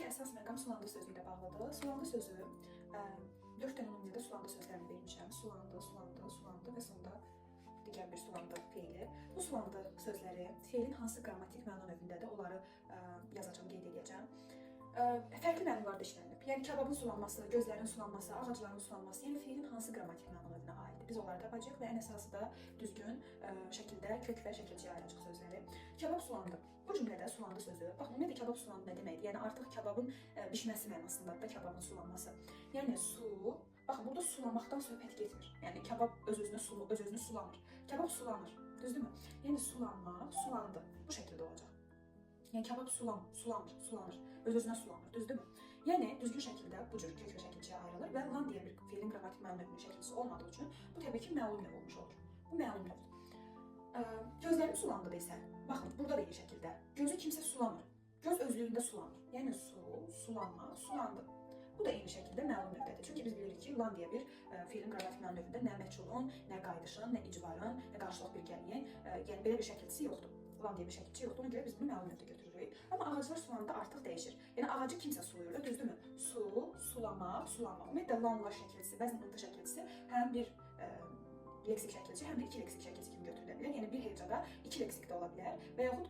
Bugünkü əsas məqam sulandı sözü ilə bağlıdır. Sulandı sözü 4 dənə nümunədə sulandı sözlərini vermişəm. Sulandı, sulandı, sulandı və sonda digər bir sulandı feili. Bu sulandı sözləri feilin hansı qrammatik məna növündədir, onları yazacağam, qeyd edəcəm. Fərqli mənalarda işlənilib. Yəni kababın sulanması, gözlərin sulanması, ağacların sulanması, yəni feilin hansı qrammatik məna növünə aiddir. Biz onları tapacağıq və ən əsası da düzgün şəkildə kök və şəkilçiyə ayıracaq sözləri. Kabab sulandı. Bu cümlədə sulandı sözü. Baxın, ümumiyyətlə kabab sulandı nə deməkdir? Yəni artıq kababın bişməsi mənasındadır da kababın sulanması. Yəni su, baxın, burada sulamaqdan söhbət getmir. Yəni kabab öz-özünə sulu, öz-özünü sulamır. Kabab sulanır. Düzdürmü? Yəni sulanmaq, sulandı. Bu şəkildə olacaq. Yəni kabab sulamır, sulanır. Öz-özünə sulanır, düzdürmü? Yəni düzgün şəkildə bu cür kök və şəkilçiyə ayrılır və lan deyə bir feilin qrammatik məna növünün şəkilçisi olmadığı üçün bu təbii ki məlum növ olmuş olur. Bu məlum növdür. Gözlərim sulandı desə, baxın, burada da eyni şəkildə. Gözü kimsə sulamır. Göz özlüyündə sulanır. Yəni su, sulanmaq, sulandı. Bu da eyni şəkildə məlum növdədir. Çünki biz bilirik ki, lan deyə bir feilin qrammatik məna növündə nə məchulun, nə qayıdışın, nə icbarın, nə qarşılıq birgəliyin, yəni belə bir şəkilçisi yoxdur. Lan deyə bir şəkilçi yoxdur. Ona görə biz bunu məlum növdə götürürük. Amma ağaclar sulananda artıq dəyişir. Yəni ağacı kimsə sulayır da, düzdürmü? Su, sulamaq, sulanmaq. Ümumiyyətlə lanla şəkilçisi, bəzən ıntı şəkilçisi həm bir leksik şəkilçi, həm də iki leksik şəkilçi kimi götürülə bilər. Yəni bir hecada iki leksik də ola bilər və yaxud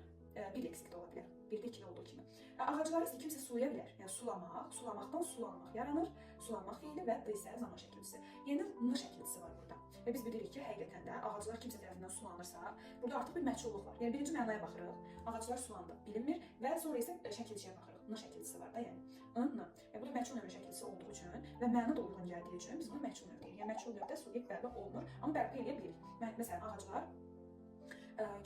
bir leksik də ola bilər. Birdə ikili olduğu kimi. Ağacları isə kimsə sulaya bilər. Yəni sulamaq, sulamaqdan sulanmaq yaranır. Sulanmaq feili və d isə zaman şəkilçisi. Yəni n şəkilçisi var burada. Və biz bilirik ki, həqiqətən də ağaclar kimsə tərəfindən sulanırsa, burada artıq bir məchulluq var. Yəni birinci mənaya baxırıq. Ağaclar sulandı, bilinmir və sonra isə şəkilçiyə baxırıq. N şəkilçisi var da, yəni. N, n. Yəni bu da məchul növü şəkilçisi olduğu üçün və məna da uyğun gəldiyi üçün biz bunu məchul növ deyirik. Yəni məchul növdə subyekt bərpa olunur, amma bərpa eləyə bilirik. Məsələn, ağaclar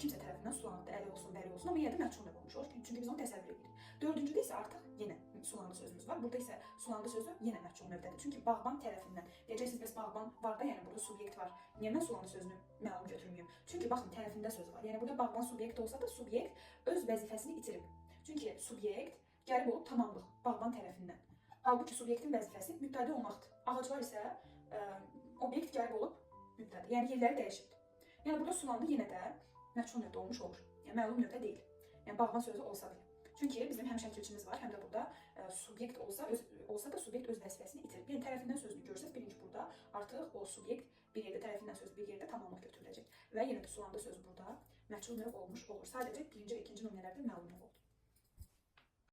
kimsə tərəfindən sulandı, əli olsun, bəri olsun, amma yenə də məchul növ olmuş olur. Çünki biz onu təsəvvür edirik. Dördüncüdə isə artıq yenə sulandı sözümüz var. Burada isə sulandı sözü yenə məchul növdədir. Çünki bağban tərəfindən. Deyəcəksiniz, bəs bağban var da, yəni burada subyekt var. Niyə mən sulandı sözünü məlum götürməyim? Çünki baxın, tərəfində sözü var. Yəni burada bağban subyekt olsa da subyekt öz vəzifəsini itirib. Çünki subyekt gəlib olub tamamlıq bağban tərəfindən. Halbuki subyektin vəzifəsi mübtədi olmaqdır. Ağaclar isə obyekt gəlib olub mübtədi. Yəni yerləri dəyişibdir. Yəni burada sulandı yenə də məchul növdə olmuş olur. Yəni məlum növdə deyil. Yəni bağban sözü olsa belə. Çünki bizim həm şəkilçimiz var, həm də burada subyekt olsa da subyekt öz vəzifəsini itirib. Yəni tərəfindən sözünü görsəz, birinci burada artıq o subyekt bir yerdə, tərəfindən sözü bir yerdə tamamlıq götürüləcək. Və yenə də sulandı sözü burada məchul növ olmuş olur. Sadəcə birinci və ikinci nümunələrdə məlum növ olub.